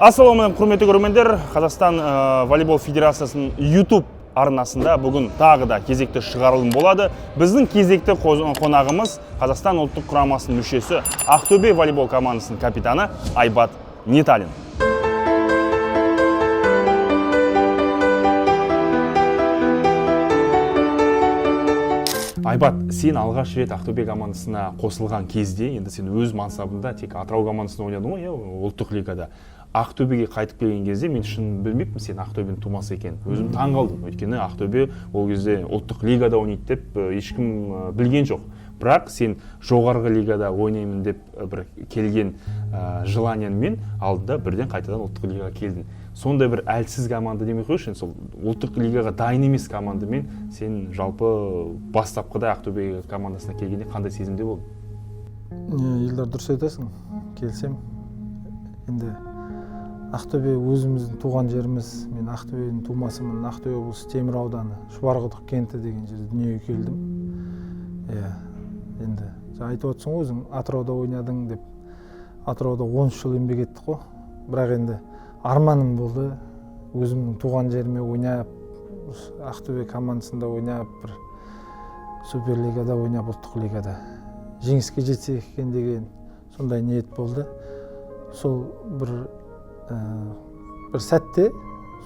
Ассалаумағалейкум, құрметті көрермендер! Қазақстан волейбол федерациясының YouTube арнасында бүгін тағы да кезекті шығарылым болады. Біздің кезекті қонағымыз Қазақстан ұлттық құрамасының мүшесі, Ақтөбе волейбол командасының капитаны Айбат Неталин. Айбат, сен алғаш рет Ақтөбе командасына қосылған кезде, енді сен өз мансабында тек Атырау командасында ойнадың ғой, иә, ұлттық лигада. Ақтөбеге қайтып келген кезде мен шын білмеппін сен Ақтөбенің тумасы екенін. Өзім таң қалдым, өйткені Ақтөбе ол кезде ұлттық лигада ойнайды деп ешкім білген жоқ. Бірақ сен жоғарғы лигада ойнаймын деп бір келген желанияңмен алдында бірден қайтадан ұлттық лигаға келдің. Сондай бір әлсіз команда демей ақ қояйыншы, енді сол ұлттық лигаға дайын емес командамен сен жалпы бастапқыда Ақтөбе командасына келгенде қандай сезімде болдың? Елдар, дұрыс айтасың, келісемін. Енді Ақтөбе өзіміздің туған жеріміз. Мен Ақтөбенің тумасымын. Ақтөбе облысы, Темір ауданы, Шұбарқұдық кенті деген жерде дүниеге келдім. Иә, енді жаңа айтып отырсың ғой өзің, Атырауда ойнадың деп. Атырауда 13 жыл еңбек еттік қой. Бірақ енді арманым болды өзімнің туған жеріме ойнап, осы Ақтөбе командасында ойнап, бір суперлигада ойнап, ұлттық лигада жеңіске жетсек екен деген сондай ниет болды. Сол бір сәтте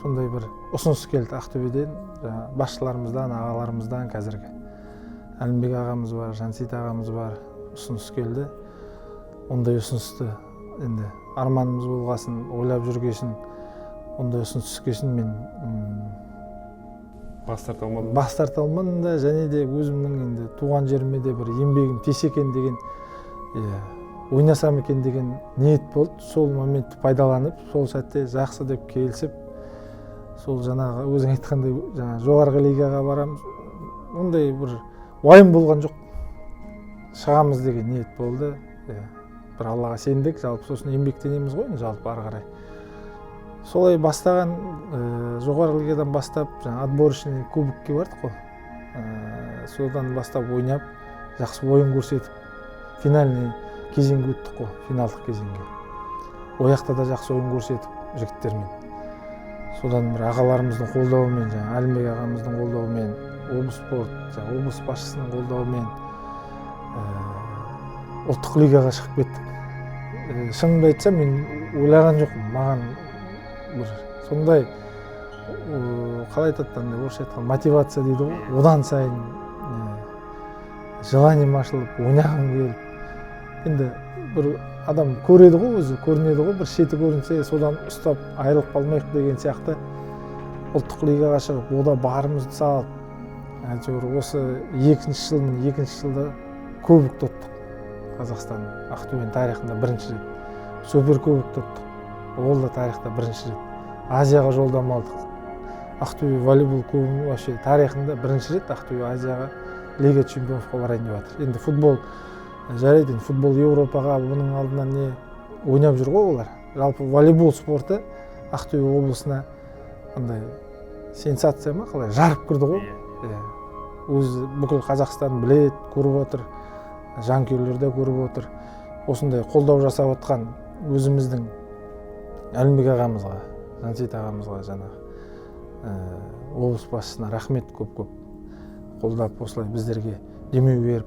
сондай бір ұсыныс келді Ақтөбеден, жаңа басшыларымыздан, ағаларымыздан, қазіргі Әлімбек ағамыз бар, Жансейіт ағамыз бар, ұсыныс келді. Ондай ұсынысты енді арманымыз болғасын, ойлап жүргесін, ондай ұсыныс түскесін мен бас тарта алмадың? Бас тарта алмадым да. Және де өзімнің енді туған жеріме де бір еңбегім тисе екен деген, иә, ойнасам екен деген ниет болды. Сол моментті пайдаланып, сол сәтте жақсы деп келісіп, сол жаңағы өзің айтқандай, жаңағы жоғарғы лигаға барамыз, ондай бір уайым болған жоқ, шығамыз деген ниет болды. Иә, бір Аллаға сендік жалпы, сосын еңбектенеміз ғой енді жалпы ары қарай. Солай бастаған, жоғарғы лигадан бастап жаңа отборочный кубокке бардық қой. Содан бастап ойнап, жақсы ойын көрсетіп, финальный кезеңге өттік қой, финалдық кезеңге. Ол жақта да жақсы ойын көрсетіп жігіттермен, содан бір ағаларымыздың қолдауымен, жаңа Әлімбек ағамыздың қолдауымен, облыс спорт, жаңа облыс басшысының қолдауымен ұлттық лигаға шығып кеттік. Шынымды айтсам, мен ойлаған жоқпын. Маған бір сондай, қалай айтады, андай орысша айтқан мотивация дейді ғой, одан сайын желанием ашылып, ойнағым келіп. Енді бір адам көреді ғой, өзі көрінеді ғой, бір шеті көрінсе, содан ұстап айырылып қалмайық деген сияқты ұлттық лигаға шығып, ода барымызды салып, әйтеуір осы екінші жыл, міне, екінші жылда кубокты ұттық. Қазақстан, Ақтөбенің тарихында бірінші рет суперкубокты ұттық, ол да тарихта бірінші рет. Азияға жолдама алдық. Ақтөбе волейбол клубының вообще тарихында бірінші рет Ақтөбе Азияға, Лига чемпионовқа барайын деп жатыр. Енді футбол жарайды, енді футбол Еуропаға бұның алдынан не ойнап жүр ғой олар. Жалпы волейбол спорты Ақтөбе облысына андай сенсация ма, қалай, жарып кірді ғой. Иә, өзі бүкіл Қазақстан біледі, көріп отыр, жанкүйерлер де көріп отыр. Осындай қолдау жасап отқан өзіміздің Әлімбек ағамызға, Жансейіт ағамызға, жаңағы облыс басшысына рахмет көп көп қолдап, осылай біздерге демеу беріп.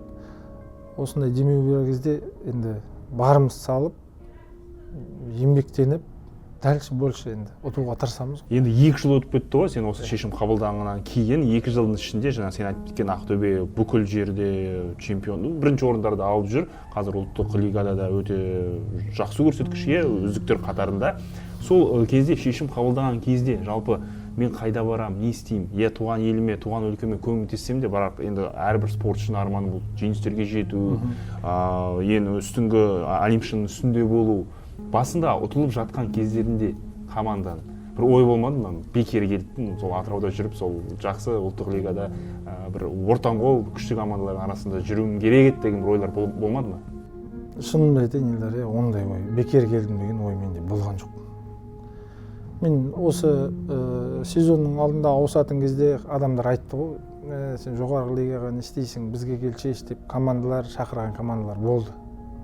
Осындай демеу берген кезде енді барымызды салып, еңбектеніп, дальше больше енді ұтуға тырысамыз ғой. Енді 2 жыл өтіп кетті ғой сен осы шешім қабылдағаннан кейін. 2 жылдың ішінде жаңа сен айтып кеткен Ақтөбе бүкіл жерде чемпион, бірінші орындарды алып жүр. Қазір ұлттық лигада да өте жақсы көрсеткіш, иә, үздіктер қатарында. Сол кезде, шешім қабылдаған кезде, жалпы мен қайда барамын, не істеймін, иә, туған еліме, туған өлкеме көмектессем де, бірақ енді әрбір спортшының арманы бұл жеңістерге жету, ең үстіңгі Олимп шыңының үстінде болу. Басында ұтылып жатқан кездерінде команданың бір ой болмады ма: бекер келіппін, сол Атырауда жүріп, сол жақсы ұлттық лигада бір ортаңқол күшті командалардың арасында жүруім керек еді деген бір ойлар болмады ма? Шынымды айтайын, Елдар, иә, ондай ой, бекер келдім деген ой менде болған жоқ. Мен осы сезонның алдында ауысатын кезде адамдар айтты ғой: «Сен жоғарғы лигаға не істейсің, бізге келшеші», – деп командалар шақырған, командалар болды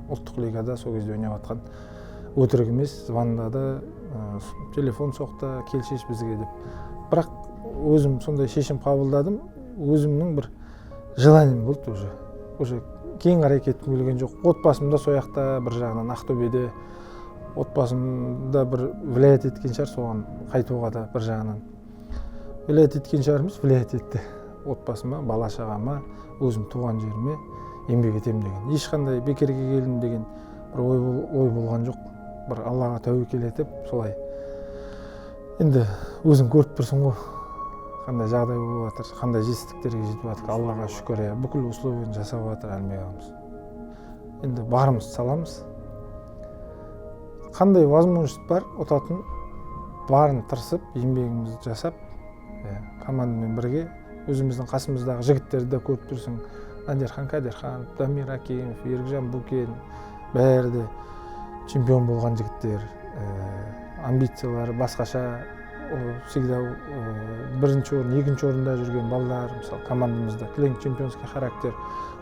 ұлттық лигада сол кезде ойнап жатқан. Өтірік емес, звондады. Телефон соқты, келшеш бізге деп. Бірақ өзім сондай шешім қабылдадым, өзімнің бір желанием болды уже кейін қарай кеткім келген жоқ. Отбасым да сол жақта, бір жағынан Ақтөбеде отбасым да бір влиять еткен шығар соған қайтуға да, бір жағынан влиять еткен шығар емес, влиять етті отбасыма, бала шағама, өзім туған жеріме еңбек етемін деген. Ешқандай бекерге келдім деген бір ой болған жоқ. Бір Аллаға тәуекел етіп солай. Енді өзің көріп тұрсың ғой, қандай жағдай болып жатыр, қандай жетістіктерге жетіп жатыр. Аллаға шүкір, иә, бүкіл условияны жасап жатыр Әлімбек ағамыз. Енді барымызды саламыз, қандай возможность бар ұтатын, барын тырысып еңбегімізді жасап, иә, командамен бірге. Өзіміздің қасымыздағы жігіттерді де көріп тұрсың: Надирхан Кадирханов, Дамир Акимов, Ерікжан Букен, бәрі де чемпион болған жігіттер. Амбициялары басқаша, ол всегда бірінші орын, екінші орында жүрген балалар. Мысалы, командамызда кілең чемпионский характер.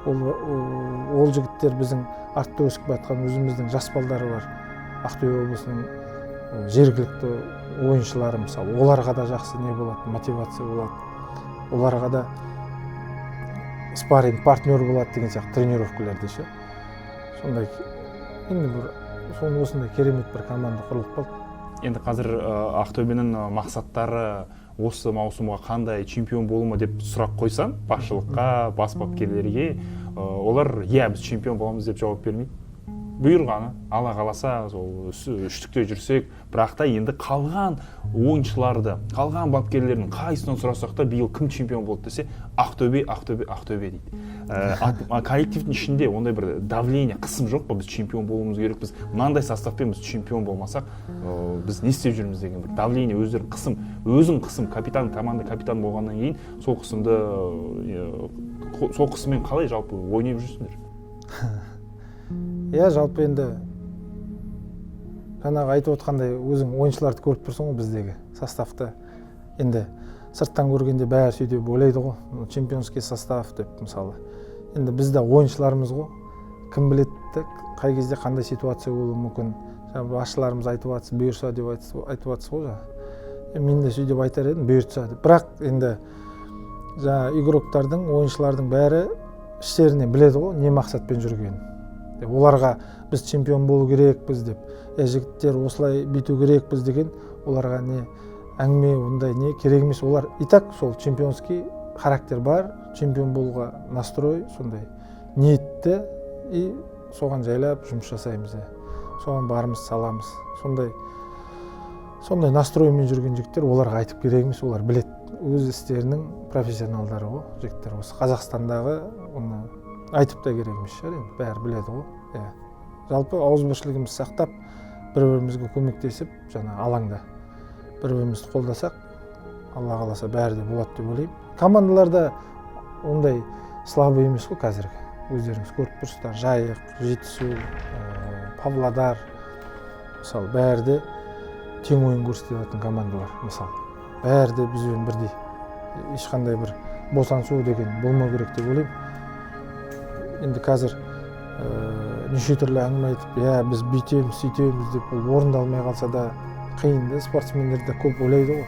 Ол жігіттер біздің артта өсіп жатқан өзіміздің жас балдары бар, Ақтөбе облысының жергілікті ойыншылары. Мысалы, оларға да жақсы не болады, мотивация болады, оларға да спарринг партнер болады деген сияқты тренировкаларда ше. Сондай енді бір соны осындай керемет бір команда құрылып қалды. Енді қазір Ақтөбенің мақсаттары осы маусымға қандай, чемпион болу ма деп сұрақ қойсам басшылыққа, бас бапкерлерге, олар иә, біз чемпион боламыз деп жауап бермейді. Бұйырғаны, Алла қаласа, сол үштікте жүрсек. Бірақ та енді қалған ойыншыларды, қалған бапкерлердің қайсысынан сұрасақ та, биыл кім чемпион болды десе, Ақтөбе, Ақтөбе, Ақтөбе дейді. Коллективтің ішінде ондай бір давление, қысым жоқ па, біз чемпион болуымыз керекпіз, мынандай составпен біз чемпион болмасақ, біз не істеп жүрміз деген бір давление, өздері қысым, өзің қысым, капитан, команда капитан болғаннан кейін сол қысымды, сол қысыммен қалай жалпы ойнап жүрсіңдер? Иә, жалпы енді жаңағы айтып отқандай, өзің ойыншыларды көріп тұрсың ғой, біздегі составты. Енді сырттан көргенде бәрі сөйтіп ойлайды ғой, «Ну, чемпионский состав» деп. Мысалы, енді біз де ойыншылармыз ғой, кім біледі де, қай кезде қандай ситуация болуы мүмкін. Жаңа басшыларымыз айтып жатсыз, бұйырса деп айтып жатсыз ғой жаңа. Мен де сөйтіп айтар едім, бұйыртса деп. Бірақ енді жаңа игроктардың, ойыншылардың бәрі іштерінен біледі ғой не мақсатпен жүргенін. Оларға біз чемпион болу керекпіз деп, е, жігіттер, осылай бүйту керекпіз деген оларға не әңгіме, ондай не керек емес. Олар и так сол чемпионский характер бар, чемпион болуға настрой, сондай ниетті, и соған жайлап жұмыс жасаймыз, иә, соған барымыз саламыз. Сондай настроймен жүрген жігіттер, оларға айтып керек емес, олар біледі, өз істерінің профессионалдары ғой жігіттер. Осы Қазақстандағы оны айтып та керек емес шығар енді, бәрі біледі ғой, иә. Жалпы ауызбіршілігімізді сақтап, бір бірімізге көмектесіп, жаңа алаңда бір бірімізді қолдасақ, Алла қаласа, бәрі де болады деп ойлаймын. Командаларда ондай слабый емес қой қазіргі, өздеріңіз көріп тұрсыздар: Жайық, Жетісу, Павлодар, мысалы, бәрі де тең ойын көрсете алатын командалар. Мысалы, бәрі де бізбен бірдей, ешқандай бір босаңсу деген болмау керек деп ойлаймын. Енді қазір неше түрлі әңгіме айтып, иә, біз бүйтеміз, сөйтеміз деп, ол орындалмай қалса да қиын да. Спортсмендер де көп ойлайды ғой,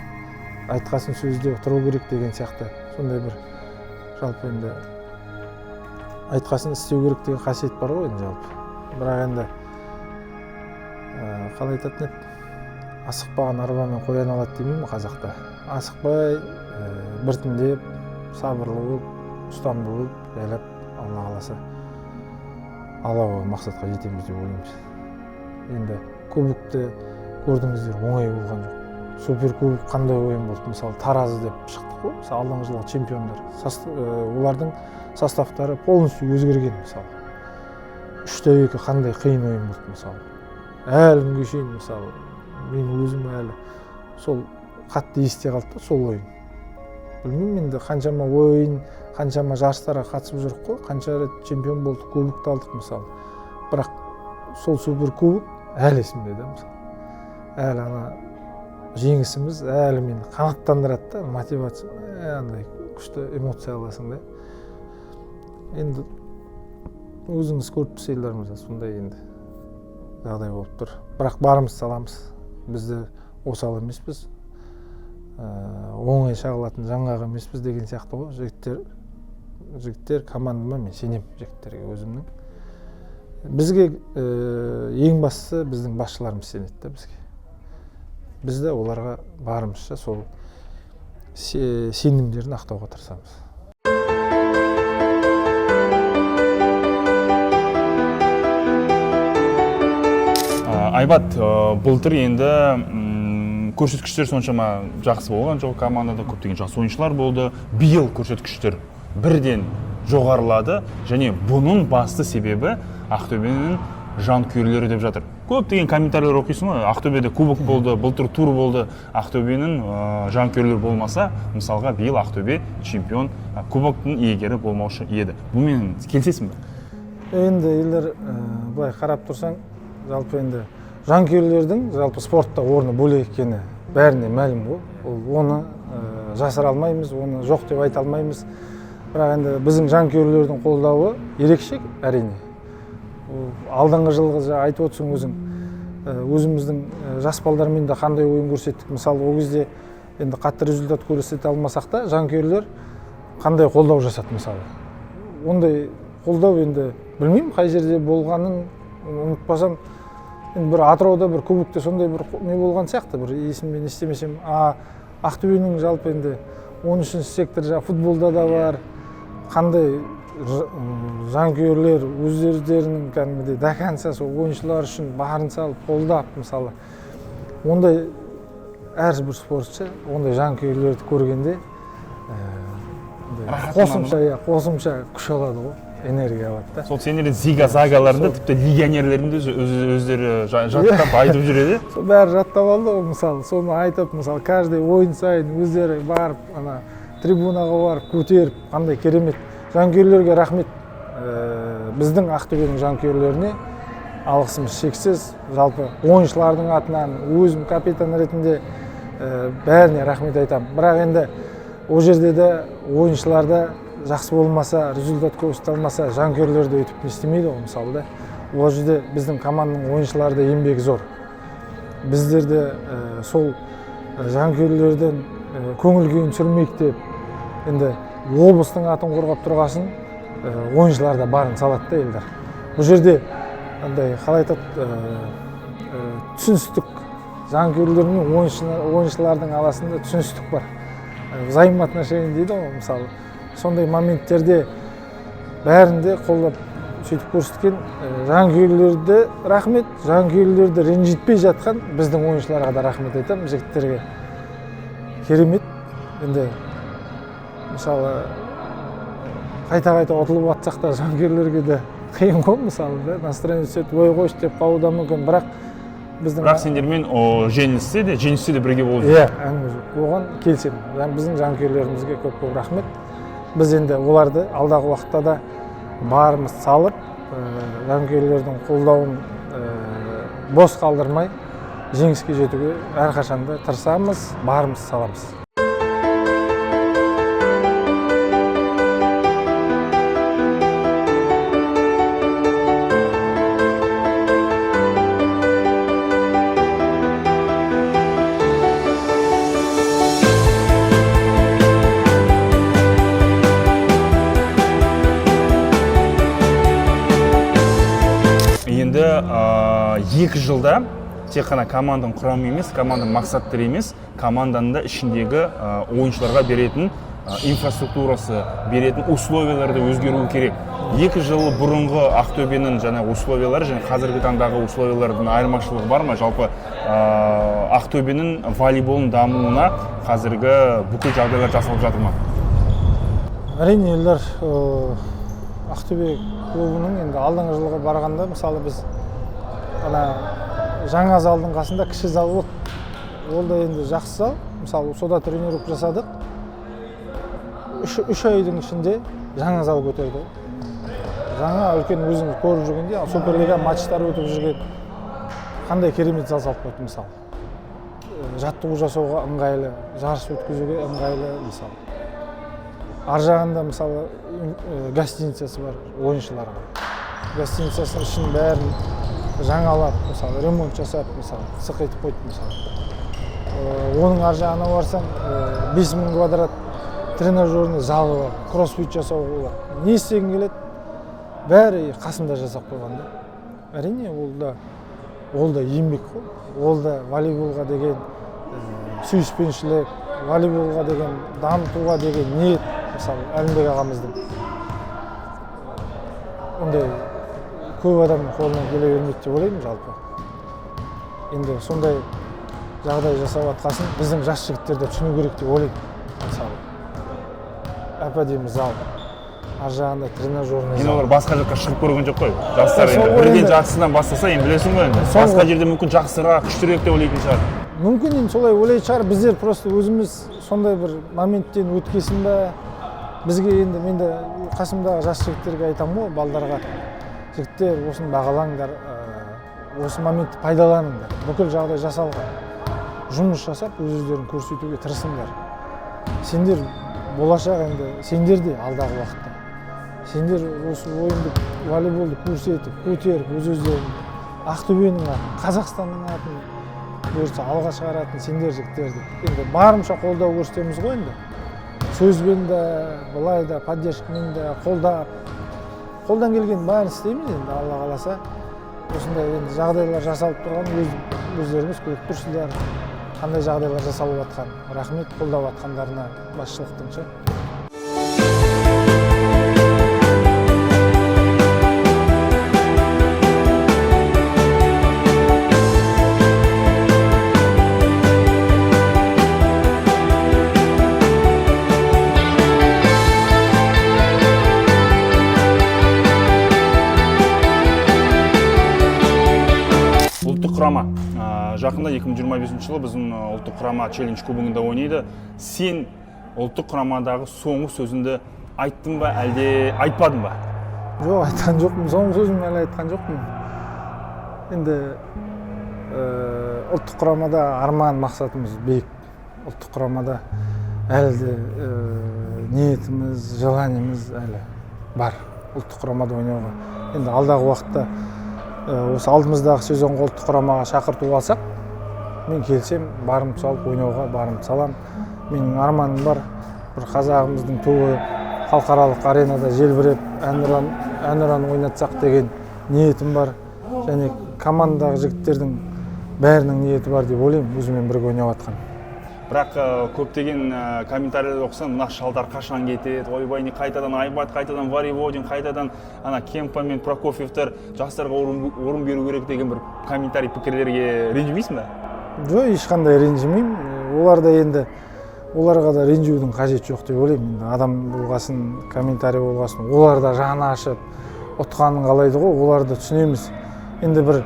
айтқасын сөзде тұру керек деген сияқты. Сондай бір жалпы енді айтқасын істеу керек деген қасиет бар ғой енді жалпы. Бірақ енді қалай айтатын еді, асықпаған арбамен қоян алады демей ме қазақта? Асықпай, біртіндеп, сабырлы болып, ұстамды болып, жайлап, Алла қаласа, алла мақсатқа жетеміз деп ойлаймыз. Енді кубокты көрдіңіздер, оңай болған жоқ. Супер кубок қандай ойын болды! Мысалы, Таразы деп шықтық қой, мысалы, алдыңғы жылғы чемпиондар. Олардың составтары полностью өзгерген. Мысалы, 3-2 қандай қиын ойын болды! Мысалы, әлі күнге шейін, мысалы, мен өзім әлі сол қатты есте қалды да сол ойын. Білмеймін енді, қаншама ойын, қаншама жарыстарға қатысып жүрік қой, қанша рет чемпион болдық, кубокты алдық, мысалы, бірақ сол супер кубок әлі есімде да. Мысалы, әлі ана жеңісіміз әлі мені қанаттандырады да, мотивация, андай күшті эмоция аласың да. Енді өзіңіз көріп тұрсыз, Елдар мырза, сондай енді жағдай болып тұр. Бірақ барымызды саламыз. Бізді осал емеспіз, оңай шағылатын жаңғақ емеспіз деген сияқты ғой. Жігіттер командама мен сенемін, жігіттерге өзімнің. Бізге ең бастысы біздің басшыларымыз сенеді да бізге. Біз де оларға барымызша сол сенімдерін ақтауға тырысамыз. Айбат, былтыр енді көрсеткіштер соншама жақсы болған жоқ, командада көптеген жас ойыншылар болды. Биыл көрсеткіштер бірден жоғарылады және бұның басты себебі Ақтөбенің жанкүйерлері деп жатыр. Көптеген комментарийлер оқисың ғой, Ақтөбеде кубок болды, былтыр тур болды, Ақтөбенің жанкүйерлері болмаса, мысалға биыл Ақтөбе чемпион, кубоктың иегері болмаушы еді. Бұнымен келісесің бе? Енді елдер, былай қарап тұрсаң, жалпы енді жанкүйерлердің жалпы спортта орны бөлек екені бәріне мәлім ғой. Ол оны жасыра алмаймыз, оны жоқ деп айта алмаймыз. Бірақ енді біздің жанкүйерлердің қолдауы ерекше әрине. Ол алдыңғы жылғы жаңа айтып отырсың өзің, өзіміздің жас балдармен де қандай ойын көрсеттік. Мысалы, ол кезде енді қатты результат көрсете алмасақ та жанкүйерлер қандай қолдау жасады мысалы. Ондай қолдау енді білмеймін қай жерде болғанын ұмытпасам, енді бір Атырауда бір кубокте сондай бір не болған сияқты, бір есіммен естімесем. Ақтөбенің жалпы енді 13-ші сектор жаңа футболда да бар, қандай жанкүйерлер өздерінің кәдімгідей до конца сол ойыншылар үшін барын салып қолдап, мысалы ондай әрбір спортшы ондай жанкүйерлерді көргенде, қосымша күш алады ғой, энергия алады да. Сол сендердің зига-загаларында тіпті легионерлердің де өздері жаттап айтып жүреді. Сол бәрі жаттап алды ғой, мысалы, соны айтып, мысалы, каждый ойын сайын өздері барып, ана трибунаға барып көтеріп, қандай керемет. Жанкүйерлерге рахмет. Біздің Ақтөбенің жанкүйерлеріне алғысымыз шексіз. Жалпы ойыншылардың атынан өзім капитан ретінде бәріне рахмет айтамын. Бірақ енді ол жерде де ойыншыларда жақсы болмаса, результат көрсете алмаса, жанкүйерлер де өйтіп не істемейді ғой, мысалы да. Ол жерде біздің команданың ойыншылары да еңбегі зор. Біздер де сол жанкүйерлерден көңіл күйін түсірмейік деп, енді облыстың атын қорғап тұрғасын, ойыншылар да барын салады да елдер. Бұл жерде андай қалай айтады, түсіністік, жанкүйерлер мен ойыншылардың арасында түсіністік бар. Взаимоотношения дейді ғой, мысалы. Сондай моменттерде бәрінде қолдап сөйтіп көрсеткен, жанкүйерлерді рахмет, жанкүйерлерді ренжітпей жатқан біздің ойыншыларға да рахмет айтамын, жігіттерге. Керемет. Енді мысалы қайта-қайта ұтылып жатсақ та жанкүйерлерге де қиын ғой, мысалы, да, настроение түседі, ой қойшы деп қалуы да мүмкін, бірақ біздің Бірақ сендермен жеңілсе де, жеңіссе де бірге болып жүр. Иә, әңгіме жоқ. Оған келісемін. Яғни біздің жанкүйерлерімізге көп-көп рахмет. Біз енді оларды алдағы уақытта да барымыз салып, жанкүйерлердің қолдауын бос қалдырмай жеңіске жетуге әрқашанда тырысамыз, барымыз саламыз. Енді 2 жылда тек қана команданың құрамы емес, команданың мақсаттары емес, команданың да ішіндегі ойыншыларға беретін инфраструктурасы, беретін условиялары да өзгеруі керек. 2 жыл бұрынғы Ақтөбенің жаңа условиялары және қазіргі таңдағы условиялардың айырмашылығы бар ма? Жалпы, Ақтөбенің волейболының дамуына қазіргі бүкіл жағдайлар жасалып жатыр ма? Әрине, Елдар, Ақтөбе клубының енді алдыңғы жылға барғанда, мысалы, біз ана жаңа залдың қасында кіші зал болды. Ол да енді жақсы зал. Мысалы, сода тренировка жасадық. Үш айдың ішінде жаңа зал көтерді. Жаңа үлкен өзіңіз көріп жүргенде, ал Суперлига матчтары өтіп жүрген қандай керемет зал салып қойды, мысалы. Жаттығу жасауға ыңғайлы, жарыс өткізуге ыңғайлы, мысалы. Ар жағында, мысалы, гостиницасы бар ойыншыларға. Гостиницасының ішін бәрін Жаңалап, мысалы, ремонт жасап, мысалы, сықитып қойды, мысалы. Оның ар жағына барсаң, 5000 квадрат тренажерный залы бар, кроссфит жасауға болады. Не істегің келеді, бәрі қасында жасап қойған да. Әрине, ол да еңбек қой. Ол да волейболға деген сүйіспеншілік, волейболға деген дамытуға деген ниет, мысалы, Әлімбек ағамыздың. Ондай көп адамның қолынан келе бермейді деп ойлаймын жалпы. Енді сондай жағдай жасап жатқасын біздің жас жігіттер де түсіну керек деп ойлаймын. Мысалы, әп-әдемі зал, ар жағында тренажерный Енді зал. олар басқа жаққа шығып көрген жоқ қой. Жастар Сол енді ғой бірден енді. жақсысынан бастаса, енді білесің ғой енді. Сол Басқа ғой. жерде мүмкін жақсырақ, күштірек деп ойлайтын шығар. Мүмкін енді солай ойлайтын шығар. Біздер просто өзіміз сондай бір моменттен өткесін ба, бізге енді мен де қасымдағы жас жігіттерге айтамын ғой, балдарға: жігіттер, осыны бағалаңдар, осы моментті пайдаланыңдар, бүкіл жағдай жасалған, жұмыс жасап өз өздерін көрсетуге тырысыңдар. Сендер болашақ енді сендер де алдағы уақытта сендер осы ойынды, волейболды көрсетіп, көтеріп, өз өздерін, Ақтөбенің атын, Қазақстанның атын бұйыртса алға шығаратын сендер, жігіттер деп енді барынша қолдау көрсетеміз ғой енді. Сөзбен де, былай да, поддержкамен де қолдап, қолдан келген бәрін істейміз енді. Алла қаласа, осындай енді жағдайлар жасалып тұрған, өздеріңіз көріп тұрсыздар қандай жағдайлар жасалып жатқан. Рахмет қолдап жатқандарына басшылықтың ше. Ұлттық құрама. Жақында 2025 жылы біздің ұлттық құрама челлендж кубогында ойнайды. Сен ұлттық құрамадағы соңғы сөзіңді айттың ба, әлде айтпадың ба? Жоқ, айтқан жоқпын. Соңғы сөзімді әлі айтқан жоқпын. Енді ұлттық құрамада арман мақсатымыз биік. Ұлттық құрамада әлі де ниетіміз, желаниеміз әлі бар ұлттық құрамада ойнауға. Енді алдағы уақытта осы алдымыздағы сезонға ұлттық құрамаға шақырту алсақ, мен келсем, барымды салып ойнауға барымды салам. Менің арманым бар, бір қазағымыздың туы халықаралық аренада желбіреп, әнұран ойнатсақ деген ниетім бар. Және командадағы жігіттердің бәрінің ниеті бар деп ойлаймын, өзімен бірге ойнап жатқан. Бірақ көптеген комментарийлер оқысаң, мына шалдар қашан кетеді, ойбай, не қайтадан Айбат, қайтадан Вариводин, қайтадан ана Кемпа мен Прокофьевтер, жастарға орын беру керек деген бір комментарий, пікірлерге ренжімейсің ба? Жоқ, ешқандай ренжімеймін. Олар да енді, оларға да ренжудің қажеті жоқ деп ойлаймын. Енді адам болғасын, комментарий болғасын, олар да жаны ашып ұтқанын қалайды ғой, оларды түсінеміз. Енді бір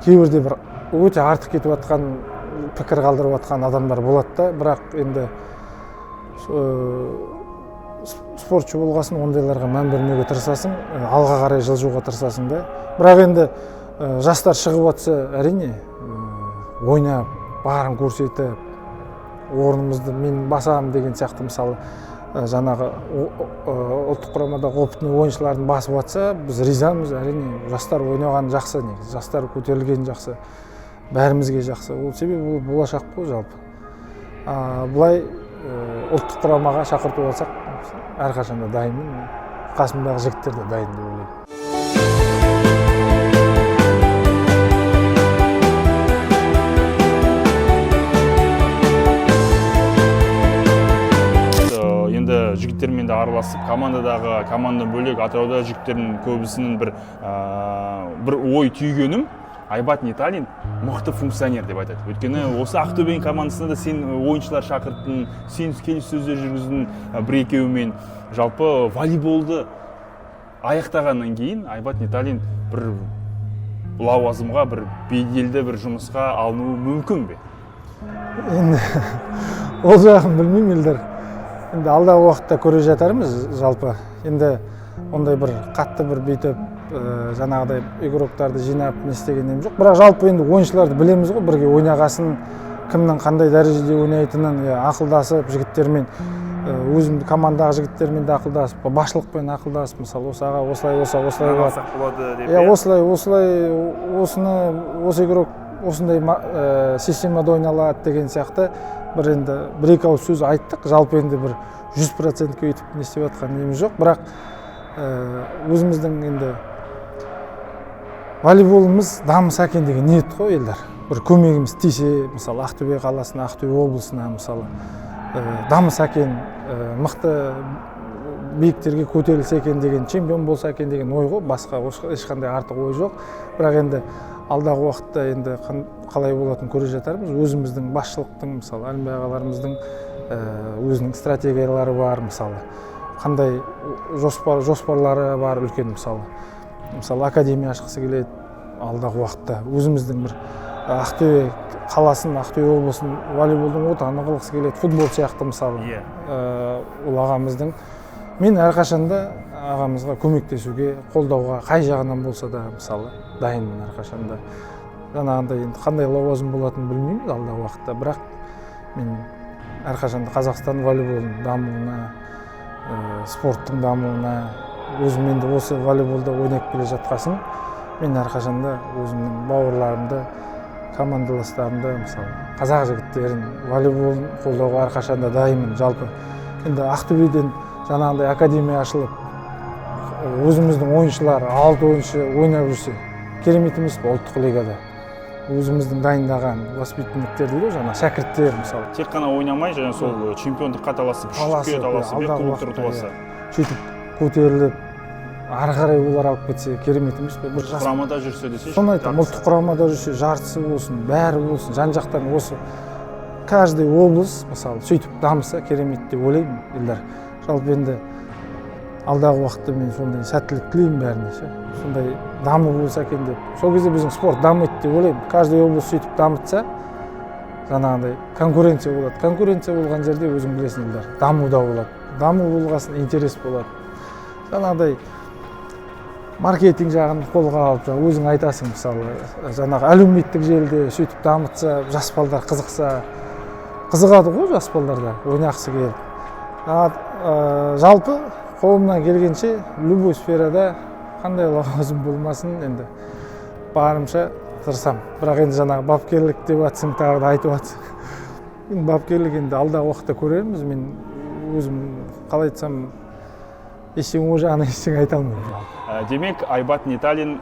кейбірде бір өте артық кетіп жатқан, пікір қалдырып жатқан адамдар болады да, бірақ енді спортшы болғасын ондайларға мән бермеуге тырысасың, алға қарай жылжуға тырысасың да. Бірақ енді жастар шығып жатса, әрине, ойнап, барын көрсетіп, орнымызды мен басамын деген сияқты, мысалы, жаңағы ұлттық құрамадағы опытный ойыншылардың басып жатса, біз ризамыз, әрине. Жастар ойнаған жақсы, негізі жастар көтерілген жақсы, бәрімізге жақсы. Ол себебі ол болашақ қой жалпы. Былай ұлттық құрамаға шақырту алсақ, әрқашанда дайынмын, қасымдағы жігіттер де дайын деп ойлаймын. Енді жігіттермен де араласып, командадағы командадан бөлек Атырауда жігіттердің көбісінің бір ой түйгенім, Айбат Неталин мықты функционер деп айтады. Өйткені осы Ақтөбенің командасына да сен ойыншылар шақырттың, сен келіссөздер жүргіздің бір екеуімен. Жалпы волейболды аяқтағаннан кейін Айбат Неталин бір лауазымға, бір беделді бір жұмысқа алынуы мүмкін бе? Енді ол жағын білмеймін, Елдар. Енді алдағы уақытта көре жатармыз жалпы. Енді ондай бір қатты бір бүйтіп, жаңағыдай игроктарды жинап не істеген нем жоқ. Бірақ жалпы енді ойыншыларды білеміз ғой, бірге ойнағасын, кімнің қандай дәрежеде ойнайтынын, ақылдасып жігіттермен, Өзім командадағы жігіттермен де ақылдасып, басшылықпен ақылдасып, мысалы, осы аға осылай болса, осылай болады. Болады деп. Иә, осылай, осылай, осыны, осы игрок осындай системада ойналады деген сияқты бір енді бір екі ауыз сөз айттық. Жалпы енді бір 100%-ке өйтіп не істеп жатқан неміз жоқ, бірақ өзіміздің енді волейболымыз дамыса екен деген ниет қой, елдар. Бір көмегіміз тисе, мысалы, Ақтөбе қаласына, Ақтөбе облысына, мысалы, дамыса екен, мықты биіктерге көтерілсе екен деген, чемпион болса екен деген ой ғой, басқа ешқандай артық ой жоқ. Бірақ енді алдағы уақытта енді қалай болатынын көре жатармыз. Өзіміздің басшылықтың, мысалы, Әлімбай ағаларымыздың өзінің стратегиялары бар, мысалы, қандай жоспарлары бар үлкен, мысалы, академия ашқысы келеді алдағы уақытта. Өзіміздің бір Ақтөбе қаласын, Ақтөбе облысын волейболдың отаны қылғысы келеді, футбол сияқты, мысалы. Ол ағамыздың, мен әрқашанда ағамызға көмектесуге, қолдауға қай жағынан болса да, мысалы, дайынмын әрқашанда. Жаңағындай енді қандай лауазым болатынын білмейміз алдағы уақытта, бірақ мен әрқашанда Қазақстан волейболының дамуына, спорттың дамуына, өзім енді осы волейболда ойнап келе жатқасын, мен әрқашанда өзімнің бауырларымды, командаластарымды, мысалы, қазақ жігіттерін волейболын қолдауға әрқашанда дайынмын. Жалпы енді Ақтөбеден жаңағындай академия ашылып, өзіміздің ойыншылар, 6 ойыншы ойнап жүрсе, керемет емес пе? Ұлттық лигада өзіміздің дайындаған воспитанниктер дейді ғой, жаңағы шәкірттер, мысалы. Тек қана ойнамай, және сол чемпиондыққа таласып, үштікке таласып, алдағы кубоктар ұтып алса, сөйтіп көтеріліп, ары қарай олар алып кетсе, керемет емес пе? Бір жас құрамада жүрсе десе. Соны айтамын, ұлттық құрамада жүрсе, жартысы болсын, бәрі болсын, жан жақтан осы каждый облыс, мысалы, сөйтіп дамыса керемет деп ойлаймын, Елдар. Жалпы енді алдағы уақытта мен сондай сәттілік тілеймін бәріне ше, сондай даму болса екен деп. Сол кезде біздің спорт дамиды деп ойлаймын. Каждый облыс сөйтіп дамытса, жаңағындай конкуренция болады. Конкуренция болған жерде, өзің білесің, Елдар, даму да болады. Даму болғасын интерес болады. Жаңағыдай маркетинг жағын қолға алып, жаңа өзің айтасың, мысалы, жаңағы әлеуметтік желіде сөйтіп дамытса, жас балдар қызықса, қызығады ғой жас балдар да, ойнағысы келіп. Жалпы қолымнан келгенше любой сферада қандай лауазым болмасын, енді барымша тырысамын. Бірақ енді жаңағы бапкерлік деп жатсың, тағы да айтып жатсың. Енді бапкерлік енді алдағы уақытта көрерміз. Мен өзім қалай айтсам, ештеңе ол жағынан ештеңе айта алмаймын. Демек, Айбат Неталин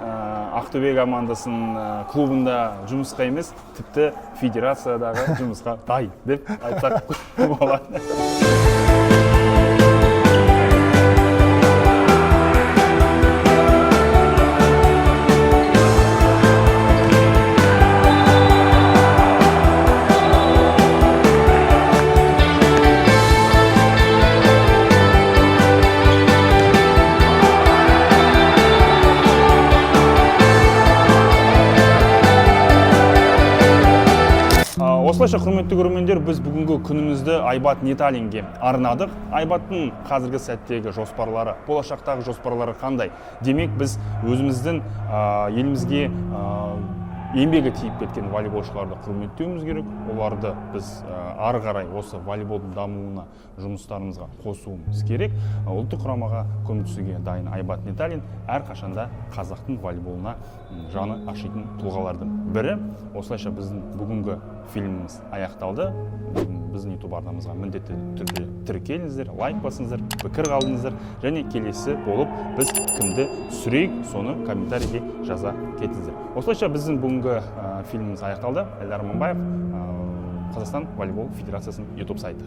Ақтөбе командасының клубында жұмысқа емес, тіпті федерациядағы жұмысқа дайын деп айтсақ болады. Осылайша, құрметті көрермендер, біз бүгінгі күнімізді Айбат Неталинге арнадық. Айбаттың қазіргі сәттегі жоспарлары, болашақтағы жоспарлары қандай? Демек, біз өзіміздің елімізге еңбегі тиіп кеткен волейболшыларды құрметтеуіміз керек. Оларды біз ары қарай осы волейболдың дамуына, жұмыстарымызға қосуымыз керек. Ұлттық құрамаға көмектесуге дайын Айбат Неталин әрқашанда қазақтың волейболына жаны ашитын тұлғалардың бірі. Осылайша біздің бүгінгі фильміміз аяқталды. Біздің YouTube арнамызға міндетті түрде тіркеліңіздер, лайк басыңыздар, пікір қалдыңыздар және келесі болып біз кімді түсірейік, соны комментарийге жаза кетіңіздер. Осылайша біздің бүгінгі фильміміз аяқталды. Эльдар Аманбаев, Қазақстан волейбол федерациясының YouTube сайты.